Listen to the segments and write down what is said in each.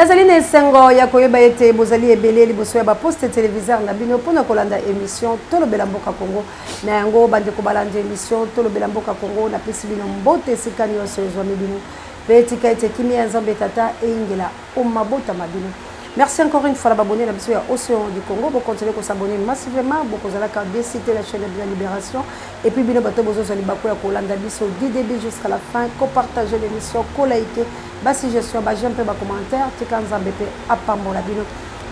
Nazali na esengo ya koyeba ete bozali ebele liboso ya baposte televiseur na bino mpo na kolanda emission Tolobela Mboka Congo. Na yango, bandeko balandi emission Tolobela Mboka Congo, napesi bino mbote esika nyonso ezwami bino mpe tika ete kimia ya Nzambe Tata eyingela o mabota ma bino. Merci encore une fois na babone na biso ya Océan du Congo. Bokontinue kosabone massivement, bokozalaka décité la chaîne de la Libération. Et puis bino bato bozozwa libaku ya kolanda biso du début jusqu'à la fin, kopartager l'émission, koliker, ba suggestion, ba j'aime mpe ba commentaire. Tika Nzambe mpe apambola bino.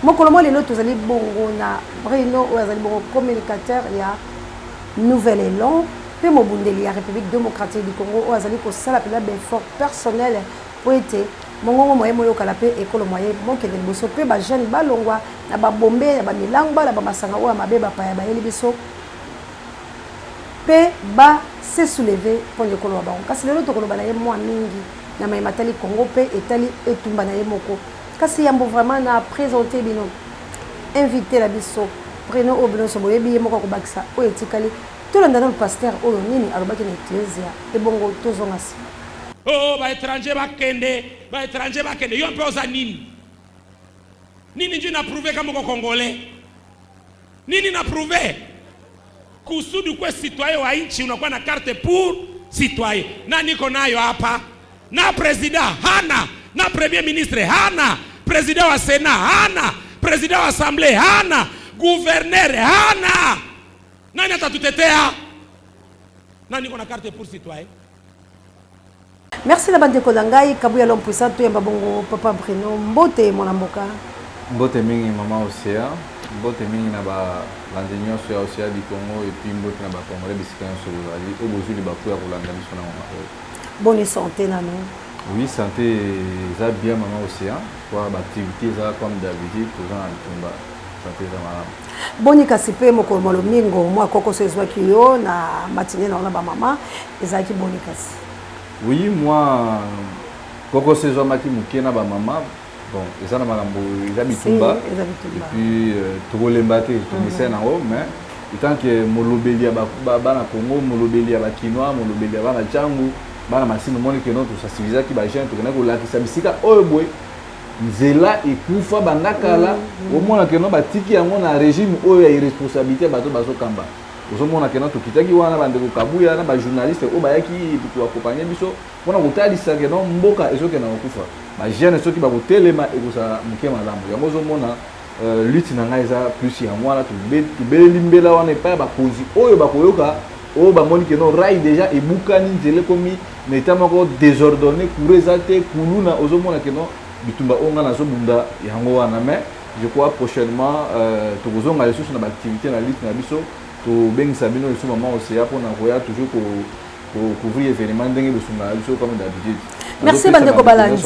Mokolo mwa lelo tozali bongo na Bruno oyo azali bongo communicateur ya Nouvel Élan mpe mobundeli ya République démocratique du Congo oyo azali kosala mpenza baeffort personnel mpo ete mongongo moye moyokala mpe ekolo moye mokende liboso mpe bajeune balongwa na babombe na bamilangwa na bamasanga oyo ya mabe bapaya bayeli biso mpe ba se soulever mpo na ekolo wa bango. Kasi lelo tokoloba na ye mwa mingi na maye matali Congo mpe etali etumba na ye moko. Kasi yambo vraiment na présenter bino invité na biso Bruno oyo bino nyonso boyebi ye moko akobakisa oyo etikali. Tolanda nano pasteur oyo nini alobaki na eklezia, ebongo tozonga nsima. Oh, ba étranger bakende, ba étranger bakende. Yo mpe oza nini? Nini ndio na prouver kama uko Congolais? Nini na prouver? Kusudi kuwe citoyen wa nchi unakuwa na carte pour citoyen. Na niko nayo hapa. Na president hana, na premier ministre hana, president wa sénat hana, president wa assemblée hana, gouverneur hana. Nani atatutetea? Nani iko na carte pour citoyen? Merci na bandeko na ngai Kabuya l'homme puissant. Toyamba bongo papa Bruno. Mbote, mwana mboka. Mbote mingi, mama Océan. Mbote mingi na balandi nyonso ya Océan du Congo et puis mbote na bacongolais bisika nyonso bozali oyo bozwi libaku ya kolanda biso na mama oyo. Boni santé nano? Oui, santé eza bien, mama Océan. Kwa baactivité eza comme d'habitude, toza na bitumba, santé eza malamu. Boni kasi mpe mokolo mwa lomingo mwa kokoso ezwaki yo na matinée na wana bamama, ezalaki boni kasi? Oui, mwa kokoso ezwamaki moke na bamama. Bon, eza na makambo, eza bitumba. Eza bitumba. Et puis tokolemba te, tomesai nango, mais etant que molobeli ya bana Congo, molobeli ya bakinois, molobeli ya bana Tshangu, bana Masina, omoni que non, tosensibilisaki bajeune, tokendaki kolakisa bisika oyo boye nzela ekufa banda kala. Omona que non, batiki yango na régime oyo ya irresponsabilité ya bato bazokamba. Ozomona que non, tokitaki wana, bandeko Kabuya na bajournaliste oyo bayaki koaccompagner biso mpona kotalisa que non, mboka ezokenda kokufa. Bajeune soki bakotelema, ekozala moke malamu. Yango ozomona lutte na ngai eza plus yango wana. Tobeleli mbela wana epai ya bakonzi oyo bakoyoka, oyo bamoni que non, rail déjà ebukani, nzela ekomi na état moko désordonné, courant eza te, kuluna. Ozomona que non, bitumba oyo ngai nazobunda yango wana. Mais je crois prochainement tokozonga lisusu na baactivité na lutte na biso. Tobengisa bino lisusu, mama Océa, mpona koya toujours couvrir événement ndenge bosungaka biso comme d'habitude. Merci bandeko balandi.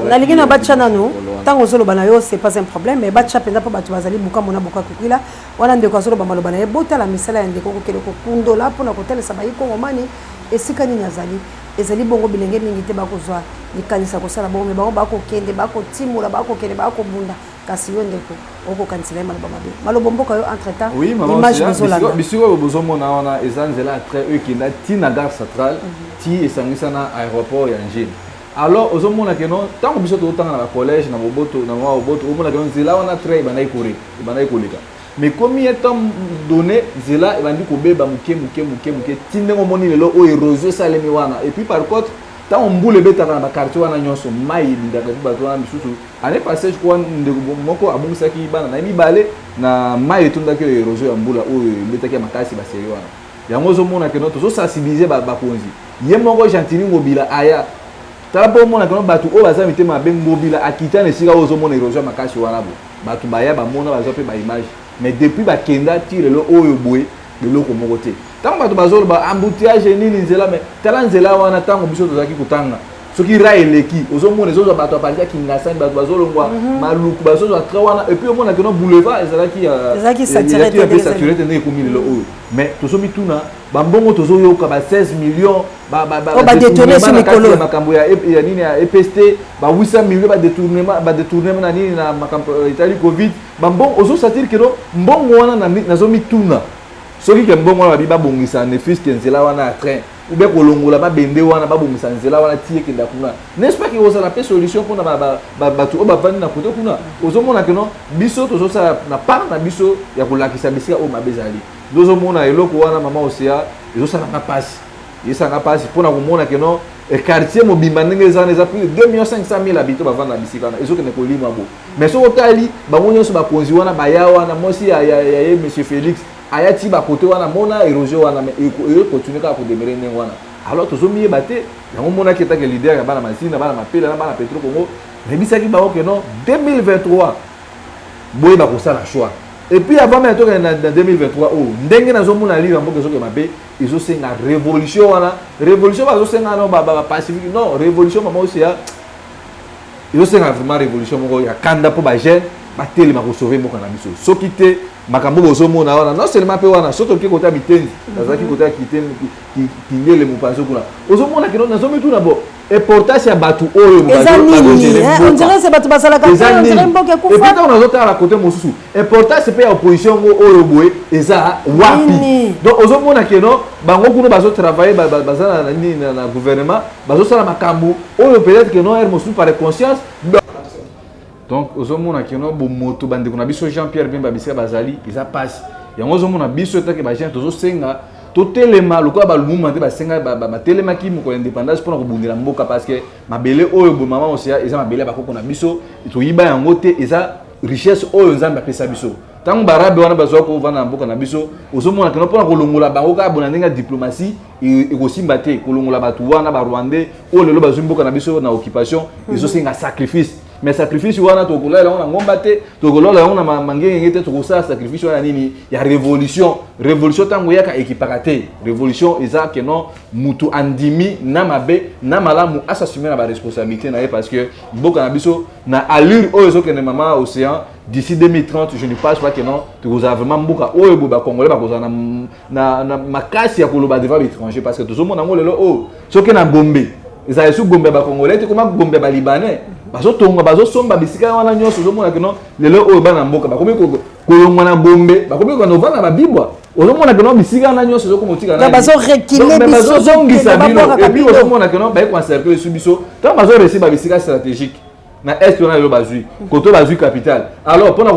Nalingi na batya nanu ntango ozoloba na yo, c'est pas un problème, mais batya mpenza mpo bato bazali bukambo na buka kokwila wana. Ndeko azoloba maloba na ye, botala misala ya ndeko kokende kokundola mpona kotalisa bayi kongomani esika nini azali. Ezali bongo bilenge mingi te bakozwa likanisa kosala bongo, mais bango bakokende, bakotimola, bakokende, bakobunda. Kasi yo ndeko okokanisela ye maloba mabe, maloba mboka yo entre temps. Oui, image bozolanda. Bisika oyo bozomona wana eza nzela ya train oyo ekenda ti na gare centrale, ti esangisa na aéroport ya Ndjili. Alors ozomona que non, ntango biso tozotanga na bacollège na boboto, na mwa boboto, omona que non, nzela wana train ebandaki kore, ebandaki koleka. Mais komi un temps donné, nzela ebandi kobeba moke moke moke moke ti ndenge omoni lelo oyo érosion esalemi wana. Et puis par contre, ntango mbula ebetaka na baquartier wana nyonso, mai ebindaka. Epi bato wana misusu, année passée je crois, ndeko moko abongisaki bana na ye mibale na mai etondaki, oyo érosion ya mbula oyo ebetaki ya makasi baseri wana. Yango ozomona que non, tozosensibiliser bakonzi. Ye moko Gentiny Ngobila aya tala mpo omona que non, bato oyo baza mitema mabe. Ngobila akita na esika oyo ozomona érosion ya makasi wana bo, bato baya bamona, bazwa mpe baimage. Mais depuis bakenda ti lelo oyo boye, eloko moko te. Ntango bato bazoloba embouteillage nini, nzela, mais tala nzela wana. Ntango biso tozalaki kotanga, soki rail eleki, ozomona ezozwa bato à partir ya Kingasani, bato bazolongwa Maluku, bazozwa train wana. Et puis omona que non, boulevard ezalaki Ezalaki saturé te. Mpe saturé te ndenge ekomi lelo oyo. Mais tozomituna, bambongo tozoyoka ba 16 millions Oyo badétourné sur mikolo. Ya makambo ya nini ya EPST, ba 800 millions badétournement na nini na makambo etali Covid, bambongo ozosentir que non, mbongo wana, nazomituna soki que mbongo wana babi babongisa ne fût-ce que nzela wana ya train. Ou bien kolongola mabende wana, babongisa nzela wana ti ekenda kuna, n'est-ce pas ke kozala mpe solution mpona bato oyo bavandi na kote kuna? Ozomona ke non, biso tozosala na part na biso ya kolakisa bisika oyo mabe ezali. Tozomona eloko wana, mama Océan, ezosalanga mpasi, esalanga mpasi mpona komona ke non, quartier mobimba ndenge eza wana, eza plus de 2 millions 500 000 habitants bavanda na bisika wana, ezokende kolima bo. Mais soki otali bango nyonso, bakonzi wana baya wana, mwasi ya ye monsieur Félix aya ti bakote wana, mona érosion wana, mais ezocontinue kaka kodemeurer ndenge wana. Alors tozomiyeba te. Yango monaki etake leader ya bana Masina, bana Mapela na bana Petro Congo, nayebisaki bango ke non, 2023 boyeba kosala choix. Et puis avant même tokende na 2023 oyo, ndenge nazomona livre ya mboka ezokende mabe, ezosenga révolution wana. Révolution bazosenga no bapacifique, non, révolution, mama Océan, ezosenga vraiment révolution moko ya kanda mpo bajeune batelema kosauver mboka na biso. Soki te, makambo bozomona wana, non seulement mpe wana, soki toke kota Bitendi, nazalaki kota Kindele, mopanzi kuna, ozomona keno nazomituna bo importance ya bato oyo. Eza nini? On dirait se bato basalaka te, on dirait mboka ekufa. Et puis ntango nazotala côté mosusu, importance mpe ya opposition ngo oyo boye eza wapi? Donc ozomona keno bango kuna bazotravaille, baza na nini, na gouvernement, bazosala makambo oyo peut-être que non, ere mosusu par conscience. Donc ozomona keno bomoto bandeko na biso Jean Pierre Bemba, bisika bazali eza mpasi. Yango ozomona biso etake bajeune tozosenga totelema lokola balumumba te, basenga batelemaki mokolo ya indépendance mpona kobundela mboka, parce que mabele oyo boye, mama Océan, eza mabele ya bakoko na biso, toyiba yango te, eza richesse oyo Nzambe apesa biso. Ntango barabe wana bazwa kovanda na mboka na biso, ozomona keno mpona kolongola bango kaka bona ndenge ya diplomatie ekosimba te. Kolongola bato wana, barwandais oyo lelo bazwi mboka na biso na occupation, ezosenga sacrifice. Mais sacrifice wana, tokolela yango na ngomba te, tokolela yango na mangengenge te. Tokosala sacrifice wana nini? Ya révolution. Révolution ntango eyaka, ekipaka te. Révolution eza keno mutu andimi na mabe na malamu, asassume na baresponsabilité na ye, parce que mboka na biso, na allure oyo ezokende, mama Océan, d'ici 2030, je ne pense pas que non, tokozala vraiment mboka oyo boye bacongolais bakozala na makasi ya koloba devant l'étranger, parce que tozomona yango lelo oyo, soki na Gombe, ezala esu Gombe ya bacongolais te, koma Gombe ya balibanais, bazotonga, bazosomba bisika wana nyonso. Ozomona keno lelo oyo bana mboka bakomi kolongwa na Gombe, bakomi kokanda ovanda na babibwa. Ozomona keno bisika wana nyonso ezokoma otika, bazongisa bino. Et puis ozomona keno baye koencercle esu biso. Ntango bazoréussir babisika stratégique na est wana, lelo bazwi koto, bazwi capitale, alors mpona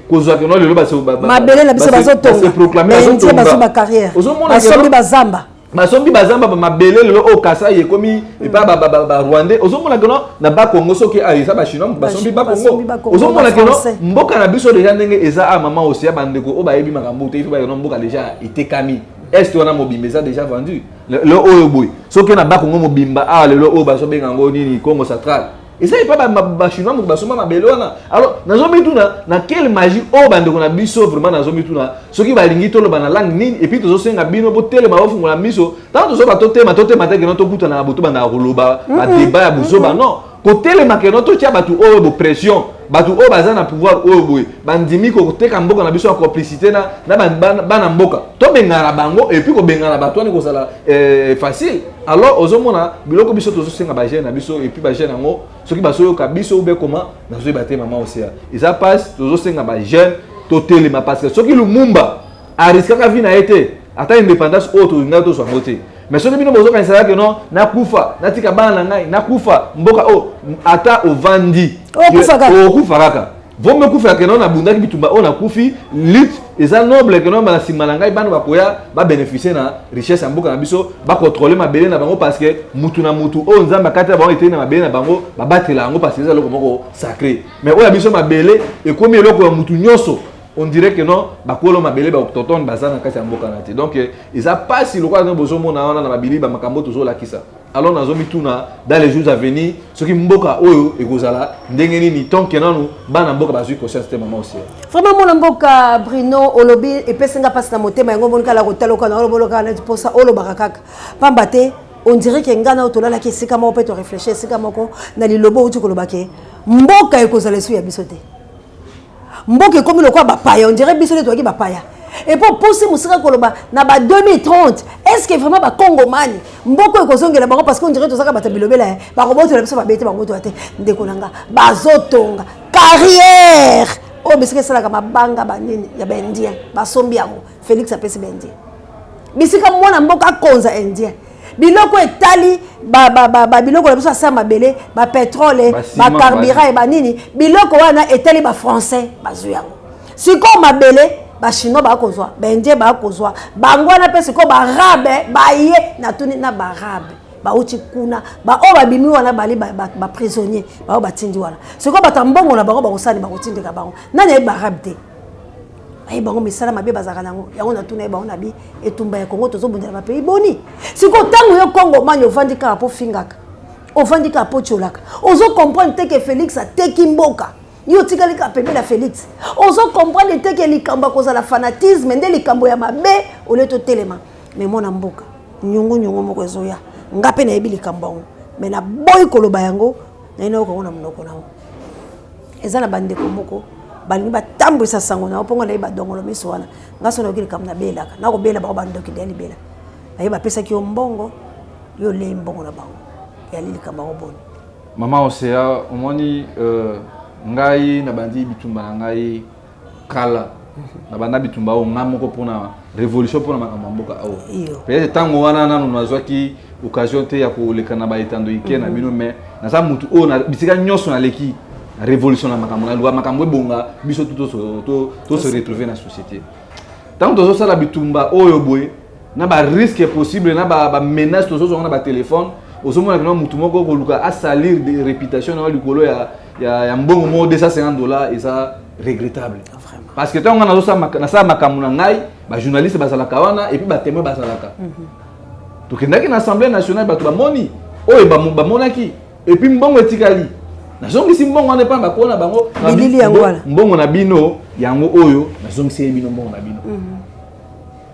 kozwa keno lelo mabele na biso, bazotonga, bazwi bacarrière, basombi bazamba. Basombi bazamba, bamabele lelo oyo Kasai ekomi epa barwandais. Ozomona keno na Bakongo, soki eza bachinois basombi Bakongo. Ozomona keno mboka na biso déjà ndenge eza a, mama Océan, bandeko oyo bayebi makambo te, ifo bayeno mboka déjà etekami. Est wana mobimba eza déjà vendu lelo oyo boye. Soki na Bakongo mobimba awa lelo oyo bazobenga yango nini, Congo Central, eza epa bachinois moto basomba mabele wana. Alors nazomituna na quelle magie oyo bandeko na biso vraiment, nazomituna soki balingi toloba na langue nini. Et puis tozosenga bino botelema, bofungola miso. Ntango tozoba totema, totema te keno tokutana na boto, bandaka koloba badébat ya buzoba. Non, kotelema keno totia bato oyo bopression, bato oyo baza na pouvoir oyo boye bandimi koteka mboka na biso ya complicité na bana mboka, tobengana na bango. Et puis kobengana na bato wana ekozala facile. Alors ozomona biloko biso tozosenga bajeune na biso, et puis bajeune yango soki bazoyoka biso ube koma, nazoyeba te. Mama Océan, eza mpasi. Tozosenga bajeune totelema, parce que soki Lumumba ariskaka vie na ye te, ata indépendance oyo tolingaki tozwa yango te. Mais soki bino bozokanisaka ke non, nakufa, natika bana na ngai, nakufa, mboka oyo ata ovandi, Okufa kaka. Kaka vomi okufa ke non, nabundaki bitumba oyo, nakufi, lutte eza noble, ke non, na nsima na ngai bana bakoya babénéficie na richesse ya mboka na biso, bakontrole mabele na bango, parce que mutu na mutu oyo Nzambe akati na bango etei na mabele na bango, babatela yango, parce que eza eloko moko sacré. Mais oyo ya biso, mabele ekomi eloko ya mutu nyonso. On dirait que non, bakolo mabele, baautochtone baza na kati ya mboka na te. Donc eza mpasi lokola ndenge bozomona wana na mabili bamakambo tozolakisa. Alors nazomituna dans les jours à venir soki mboka oyo ekozala ndenge nini, tant que nanu bana mboka bazwi conscience te, mama Océan. Vraiment, mwana mboka Bruno, olobi epesi nga mpasi na motema. Yango omoni kala kotala okana oloba neti mposa olobaka kaka pamba te. On dirait ke ngai na oyo tolalaki esika moko mpe toréfléchir esika moko na liloba outi koloba ke mboka ekozala esu ya biso te, mboka ekomi lokola bapaya. On dirait biso nde toyaki bapaya. Et po pusi mosika koloba na ba 2030, est ce que vraiment bakongomani mboka oyo ekozongela bango? Parce que on dirait tozaka bato bilobela ye, bakobotola biso babe te, bakobotola te. Ndeko na nga, bazotonga carrière oyo bisika esalaka mabanga banini ya baindien, basombi yango. Félix apesi baindien bisika, mwana mboka akonza indien. Biloko etali ba biloko na biso asa mabele, bapetrole, bacarburant, banini, biloko wana etali bafrançais, bazwi yango. Sikoyo mabele, bachinois bakozwa, baindien bakozwa bango wana. Mpe sikoyo baarabe baye. Natuni na baarabe bauti kuna, baoyo babimi wana, bali baprisonnier, baoyo batindi wana. Sikoyo bato ya mbongo na bango bakosani, bakotindika bango. Nani ayebi baarabe te? Baye bango misala mabe bazalaka nango. Yango natuna ye bango na bi etumba ya Kongo, tozobundela bapays boni? Sikoyo ntango yo Kongo mani, ovandi kaka mpo fingaka, ovandi kaka mpo tiolaka, ozocomprendre te ke Félix ateki mboka. Yo otikali kaka pembeni ya Félix, ozocomprendre te ke likambo ya kozala fanatisme nde likambo ya mabe. Olie totelema. Me mwana mboka, nyongo moko ezoya. Nga mpe nayebi likambo yango, me naboyi koloba yango. Naye nayoka yango na monoko nango. Eza na bandeko moko balingi batambwisa sango na yo, mpongo nayebi badongolo miso wana. Nga so nayoki likambo, nabelaka, nakobela bango bandoki deya libela. Naye bapesaki yo mbongo, yo olei mbongo na bango. Yali likambo yango boni? Mama Océa, omoni, ngai nabandi bitumba na ngai kala. Nabanda bitumba oyo nga moko mpona révolution, mpona makambo ya mboka oyo. Peut-être ntango wana nanu nazwaki occasion te ya koleka na baetando ike na bino, mais naza mutu oyo bisika nyonso naleki na révolution na makambo, naluka makambo ebonga, biso tu tose retrouver na société. Ntango tozosala bitumba oyo boye, na barisque possible, na bamenace tozozwanga na batelefone, ozomona kena mutu moko koluka asalir de réputation na yo likolo ya mbongo moko 250 $, eza regrettable. Parce que ntango nga nasala makambo na ngai, bajournaliste bazalaka wana et puis batémoin bazalaka. Tokendaki na Assemblée nationale, bato bamoni oyo bamonaki. Et puis mbongo etikali, nazongisi mbongo wana epai bakolo na bango. Bilili yango wana. Mbongo na bino yango oyo, nazongisi ye bino mbongo na bino.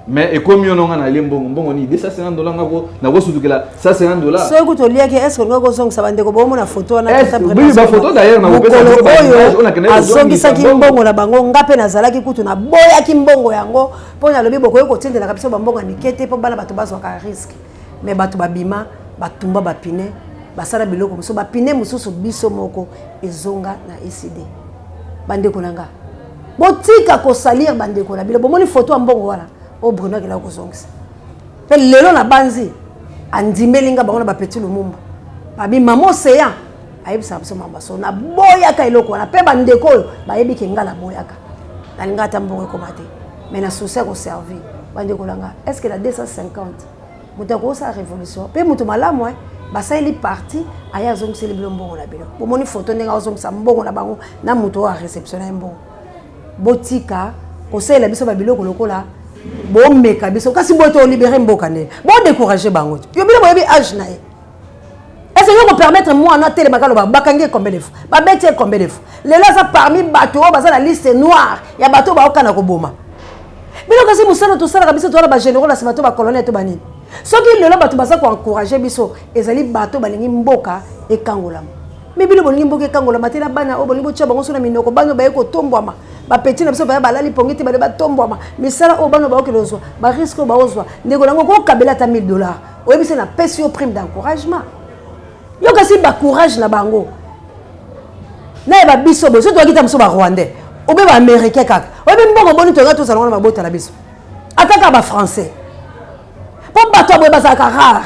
Mais ekomi yo nonga nalie mbongo. Mbongo nini? 250 $, ngako nakosutukela 150 $. Soki kutu oliaki, est ce que olingi kozongisa? Bandeko, bomona foto wana. Oui, bafoto d'ailleurs. Mokolo oyo azongisaki mbongo na bango, nga mpe nazalaki kutu, naboyaki mbongo yango, mpo nalobi bokoki kotindelaka biso bambongo ya mike te, mpo bana bato bazwaka risque. Mais bato babima, batumba bapine, basala biloko mosusu, bapine mosusu biso moko ezonga na ECD. Bandeko na nga, botika kosalir bandeko na bino. Bomoni foto ya mbongo wana oyo Bruno akendaka kozongisa. Mpe lelo na banzi andimeli nga bango na bapeti Lumumba, babi mama Océan ayebisaka biso mamba so naboyaka eloko wana. Mpe bandeko oyo bayebi ke nga naboyaka, nalinga ata mbongo ekoma te, mais na souci ya koservir bandeko na nga. Est ce que na 250 moto akosala révolution? Mpe moto malamu, basaleli parti, aye azongiseli bino mbongo na bino. Bomoni foto ndenge azongisa mbongo na bango na moto oyo aréceptionne ye mbongo. Botika kosalela biso babiloko lokola bomeka biso. Kasi boye tolibérer mboka ndenge bodécourage bango te. Yo bino boyebi age na ye. Est-ce que kopermettre mwana atelemaka aloba bakangi ye combien de fois, babeti ye combien de fois? Lelo aza parmi bato oyo baza na liste noire ya bato oyo baokana koboma bino. Kasi mosala tosalaka biso, towana bagénéraux na nsima to bacolonel to banini. Soki lelo bato baza koencourage biso, ezali bato balingi mboka ekangolama. Me bino bolingi mboka ekangolama te na bana oyo bolingi botia bango so na minoko. Bana baye kotombwama, bapeti na biso baya balali pongi te, bale batombwama. Misala oyo bana baokende kozwa, barisque oyo baozwa, ndeko nango kokabela ata 1000 $, oyebisi napesi yo prime d'encouragement. Yo kasi bacourage na bango nayeba biso boye. So toyaki ta mosusu barwandais obe baaméricain kaka, oyebi mbongo boni toyaka tozala wana mabota na biso, ata kaka bafrançais, mpo bato ya boye bazalaka rare.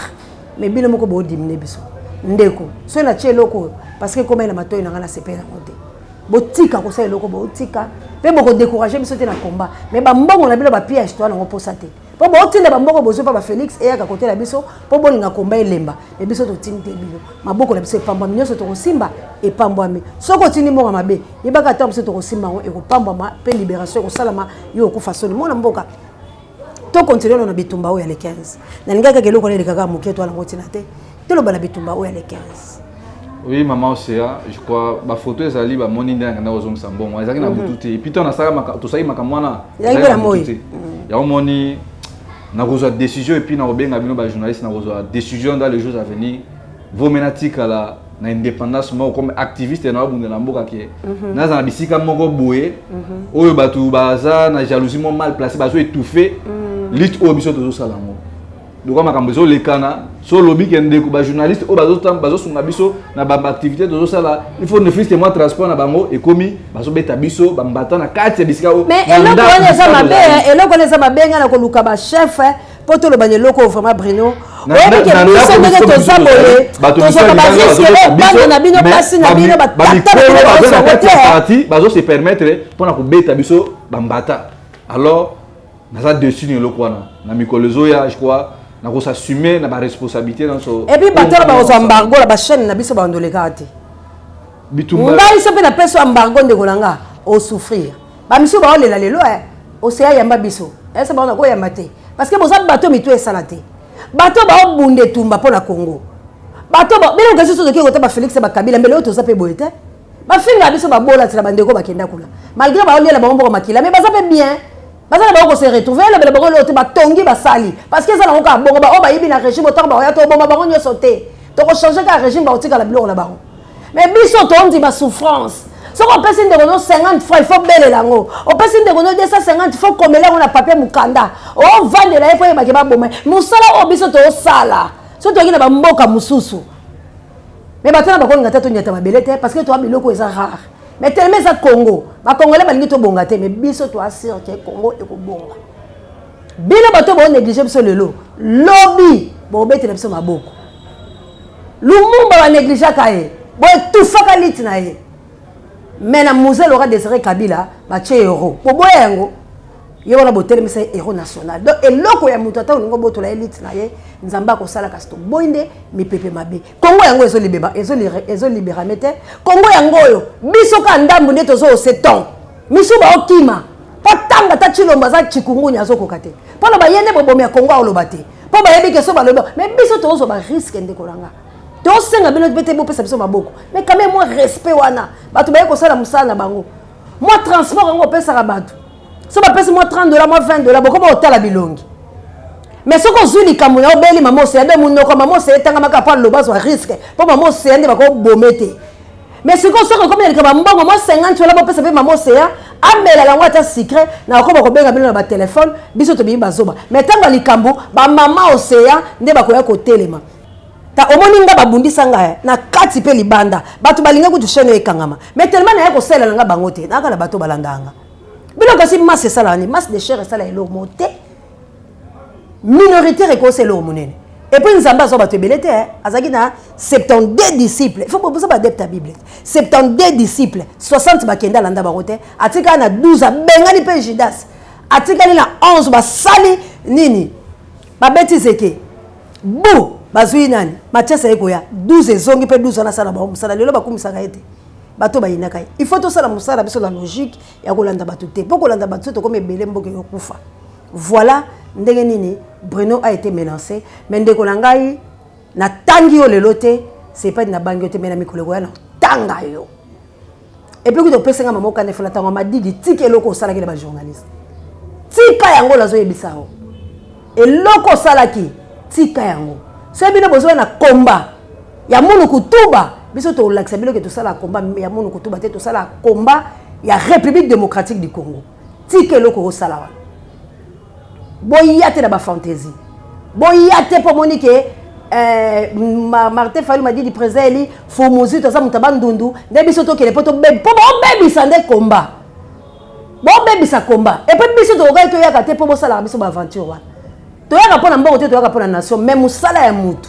Mais bino moko boodimine biso. Ndeko, soki natie eloko oyo parce que ekomai na matoi na ngai, nasepeli yango te. Botika kosala eloko, botika mpe bokodécourage biso te na combat. Mais bambongo na bino, bapillage, toa nango mposa te, mpo botinda bambongo bozwi mpa bafélix eyaka kotela biso mpo bolinga komba elemba. Me biso totindi te bino. Maboko na biso epambwami, nyonso tokosimba epambwami. Soki otindi mbongo mabe, yebaka ata biso tokosimba yango ekopambwama mpe libération ekosalama. Yo okufa soni. Mwana mboka, tocontinue na bitumba oyo ya le 15. Nalingaki kaka eloko wana elekaka moke, to alango ntina te. Toloba na bitumba oyo ya le 15. Oui, mama Océa, je crois bafoto ezali, bamoni nde nakenda kozongisa mbongo. Ezalaki na butu te. Et puis ntango tosali makambo wana, ezalaki mpe na moi. Te, yango moni nakozwa décision et puis nakobenga bino bajournaliste. Nakozwa décision dans les jours à venir. Vomi natikala na indépendance moko comme activiste na babundela mboka, ke naza na bisika moko boye oyo bato baza na jalousie mo mal placé, bazo étouffer lutte oyo biso tozosala yango. Lokwa makambo ezolekana, so olobi ke ndeko bajournaliste oyo bazosunga biso na baactivité tozosala, il faut ne fût que mwa transport na bango ekomi, bazobeta biso bambata na kati ya bisika oyo. Mais eloko wana eza mabe, eloko wana eza mabe. Ngai na koluka bachef mpo toloba na eloko oyo vraiment, Bruno. Oyebi ke biso ndenge toza boye, tozwaka barisque oyo bana na bino, basi na bino, batata na bino bazozwa te. Parti bazo se permettre mpona kobeta biso bambata. Alors naza dessus na eloko wana. Na mikolo ezoya, je crois nakosassume na baresponsabilité nyonso. Et puis bato wana bakozwa embargo na bachaîne na biso, bandolekaka te. Bitumba. Ngai so mpe napesi embargo, ndeko na nga, osouffrir. Bamisusu baolela lelo oseya yamba biso ese bango nakoyamba te, parce que boza bato mitu esala te. Bato baobunda etumba mpo na Congo, bato bino kasi soki kota baFélix, bakabila, mbele oyo toza mpe boye te. Bafinga biso, babola tina bandeko bakenda kuna, malgré baoliela bango mboka makila, mais baza mpe bien, baza na bango kose retrouver. Elobela bango lelo te, batongi basali, parce que eza nango kaka bongo. Baoyo bayibi na régime, otango bakoya, toboma bango nyonso te, tokochange kaka régime, bakotikala biloko na bango. Mais biso tondima souffrance. Soki opesi ndeko no 50 francs, il faut belela yango. Opesi ndeko no 250, il faut komela yango na papier mokanda, ovandela ye mpo oyebake baboma mosala oyo biso toosala. So toyaki na bamboka mosusu, mais bato na bakolinga te tonyata mabele te, parce que toa biloko eza rare. Mais tellement eza Congo, bacongolais balingi tobonga te. Mais biso toassurer ke Congo ekobonga. Bino bato bonéglige biso lelo, lobi bobetela biso maboko. Lumumba banégligeaka ye, boetufaka liti na ye, mais na Mzee Laurent Désiré Kabila batie héros, boboya yango. Ye wana botelemisa ye héros national. Donc eloko ya moto, ata olingi obotola ye liti na ye, Nzambe akosala. Kasi toboyi nde mipepe mabe. Kongo yango ezolibérame te. Kongo yango oyo biso ka ndambu nde tozo ton misu baokima mpo tanga ata Tshilombo aza chikungunya, azokoka te mpona baye nde bobomi ya Kongo. Aoloba te mpo bayebi ke so balobi. Mais biso tozozwa barisque, ndeko na nga. Tosenga bino mpe te bopesa biso maboko, mais quand même mwa respect wana. Bato baye kosala mosala na bango. Mwa transport yango opesaka bato, so bapesi mwa 30 dollar, mwa 20 dollar, bokoma kotala bilongi. Mais soki ozwi likambo na obeli mama Oseya nde monoko, mama Oseya etangamaka mpo aloba, azwa risque mpo mama Oseya nde bakobome te. Mais sikoyo soki okomi na likambo ya mbongo, mwa 50 wala bopesa mpe mama Oseya amela yango ata sucré, na okoma kobenga bino na batelefone. Biso tobimi bazoba, mais ntango ya likambo, bamama Oseya nde bakoya kotelema. Ta omoni nga babundisa ngai na kati mpe libanda. Bato balingi kutu chaîne oyo ekangama, mais tellement naye kosalela na nga bango te, nayaka na bato balandaka nga. Bino kasi masse esalaka nini? Masse de chair esala eloko mo te. Minoritaire ekosa eloko monene. Et puis Nzambe azwa bato ebele te. Azalaki na 72 disciples. Il faut boza baadepte ya Bible. 72 disciples, 60 bakende, alanda bango te, atikali na 12, abengani mpe Judas, atikali na 11. Basali nini? Babeti zeke bu, bazwi nani? Mathias aye koya, 12 ezongi mpe 12 wana asala bango mosala. Lelo bakumisaka ye te, bato bayinaka ye. Il faut tosala mosala biso na logique ya kolanda bato te, mpo kolanda bato so tokomi ebele, mboka ekokufa. Voilà ndenge nini Bruno a été menacé. Mais ndeko na ngai, natangi yo lelo te, c'est pas nabangi yo te, mais na mikolo ekoya na otanga yo. Et puis kuta opesa nga mama okanda efela ntango Madidi. Tika eloko osalaki na bajournaliste, tika yango. Nazoyebisa yo, eloko osalaki, tika yango. Soki bino bozoya na komba ya munu kutuba, biso tolakisa bino ke tosala komba ya munu kutuba te, tosala komba ya République démocratique du Congo. Tika eloko osala wana. Boya te na bafantaisie, boya te mpo omoni ke Martin Fayulu Madidi, président eli Fumuzi, toza moto ya Bandundu nde biso tokende mpo tobebi, mpo bobebisa nde komba, bobebisa komba. Et puis biso tokokaki toyaka te mpo bosalaka biso baaventure wana. Toyaka mpo na mbongo te, toyaka mpo na nation. Mais mosala ya mutu,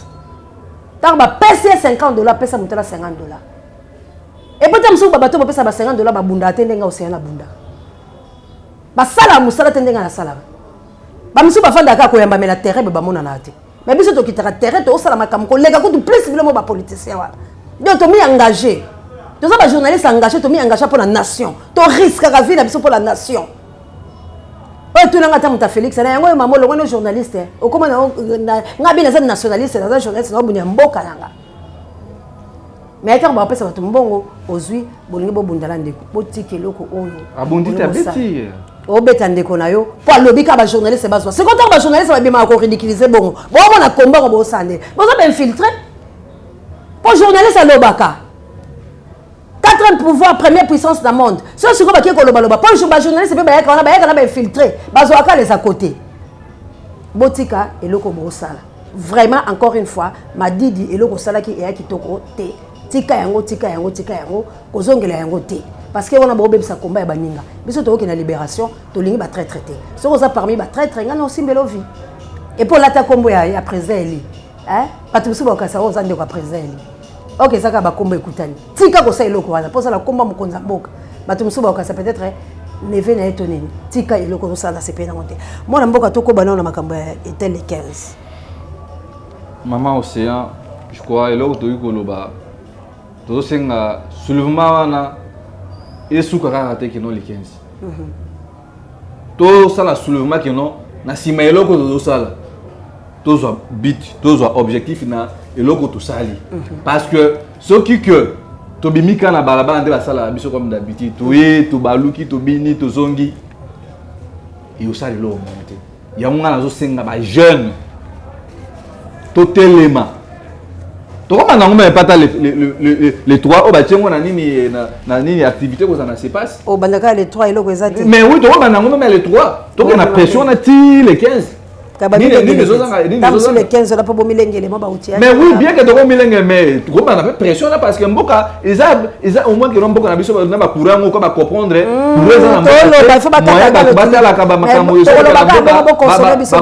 ntango bapesi ye 50 dollar, pesa moto na 50 dollar. Et puis ta mosusu babato bapesa ba 50 dollar, babundaka te ndenge Oseya nabundaka, basalaka mosala te ndenge nasalaka. Bamisusu bafandaka kaka koyambamela terrain, be bamonanaka te. Mais biso tokitaka terrain, tozosala makambo koleka kutu plus bino mo bapoliticien wana. Donc tomi engagé, toza bajournaliste engagé, tomi engagé mpo na nation, toriskaka vie na biso mpo na nation oyo. Tunanga ata moto ya Félix na yango oyo, mama olongwani journaliste, okóma nga bi naza nationaliste, naza journaliste, naobunya mboka na nga. Mais ntango bapesa bato mbongo, ozwi, bolingi bobundala. Ndeko, botika eloko oyo. Abundi te, abeti. Obeta ndeko na yo mpo alobi kaka bajournaliste bazwa. Sikoyo ntango bajournaliste babimaka koridiculiser bongo, bomona kombango, bosala nde boza bainfiltré, mpo journaliste alobaka. Quatrième pouvoir, première puissance na monde. So sikoyo bakie kolobaloba mpo bajournaliste mpe bayaka wana, bayaka na bainfiltré, bazwaka les à côté. Botika eloko bosala. Vraiment, encore une fois, Madidi, eloko osalaki eya kitoko te. Tika yango, tika yango, tika yango, kozongela yango te, parce que wana bobebisa komba ya baninga. Biso tokoki na libération, tolingi batraître te. Soki oza parmi batraître, ngai na osimbela ovi. Et puis olata nkombo ya président eli. Bato mosusu bakokasa oyo oza ndeko ya président élu. Ok, eza kaka bakombo ekutani. Tika kosala eloko wana mpo osala kombo ya mokonzi ya mboka. Bato mosusu bakokasa peut-être neveu na ye to nini. Tika eloko ozosala, na sepeli nango te. Mwana mboka, tokoba nao na makambo ya etel le 15. Mama Océan, je crois eloko tokoki koloba, tozosenga soulèvement wana esuka kaka te kino le 15. Tosala soulèvement kino na nsima eloko tozosala, tozwa but, tozwa objectif na eloko tosali, parce que soki ke tobimi kaka na balabala nde basalaka biso comme d'habitude, toye, tobaluki, tobini, tozongi, eyosala eloko moko te. Yango ngai nazosenga bajeune totelema, tokoma nango meme pata le 3 oyo batie ngo na nini, na nini, activité kozala na sepasse. Obandaka le 3, eloko eza te. Mais oui, tokoma nango meme le 3, tokende na pression na ti le 15. Nini le 15 la mpo bomilengele mo bauti? Mais oui, bien que tokomilenge, mais tokobanda mpe pression na, parce que mboka eza au moins keno mboka na biso na bacourant yango ko bacomprendre. Courant eza na mboka, batalaka bamakambo. Biso.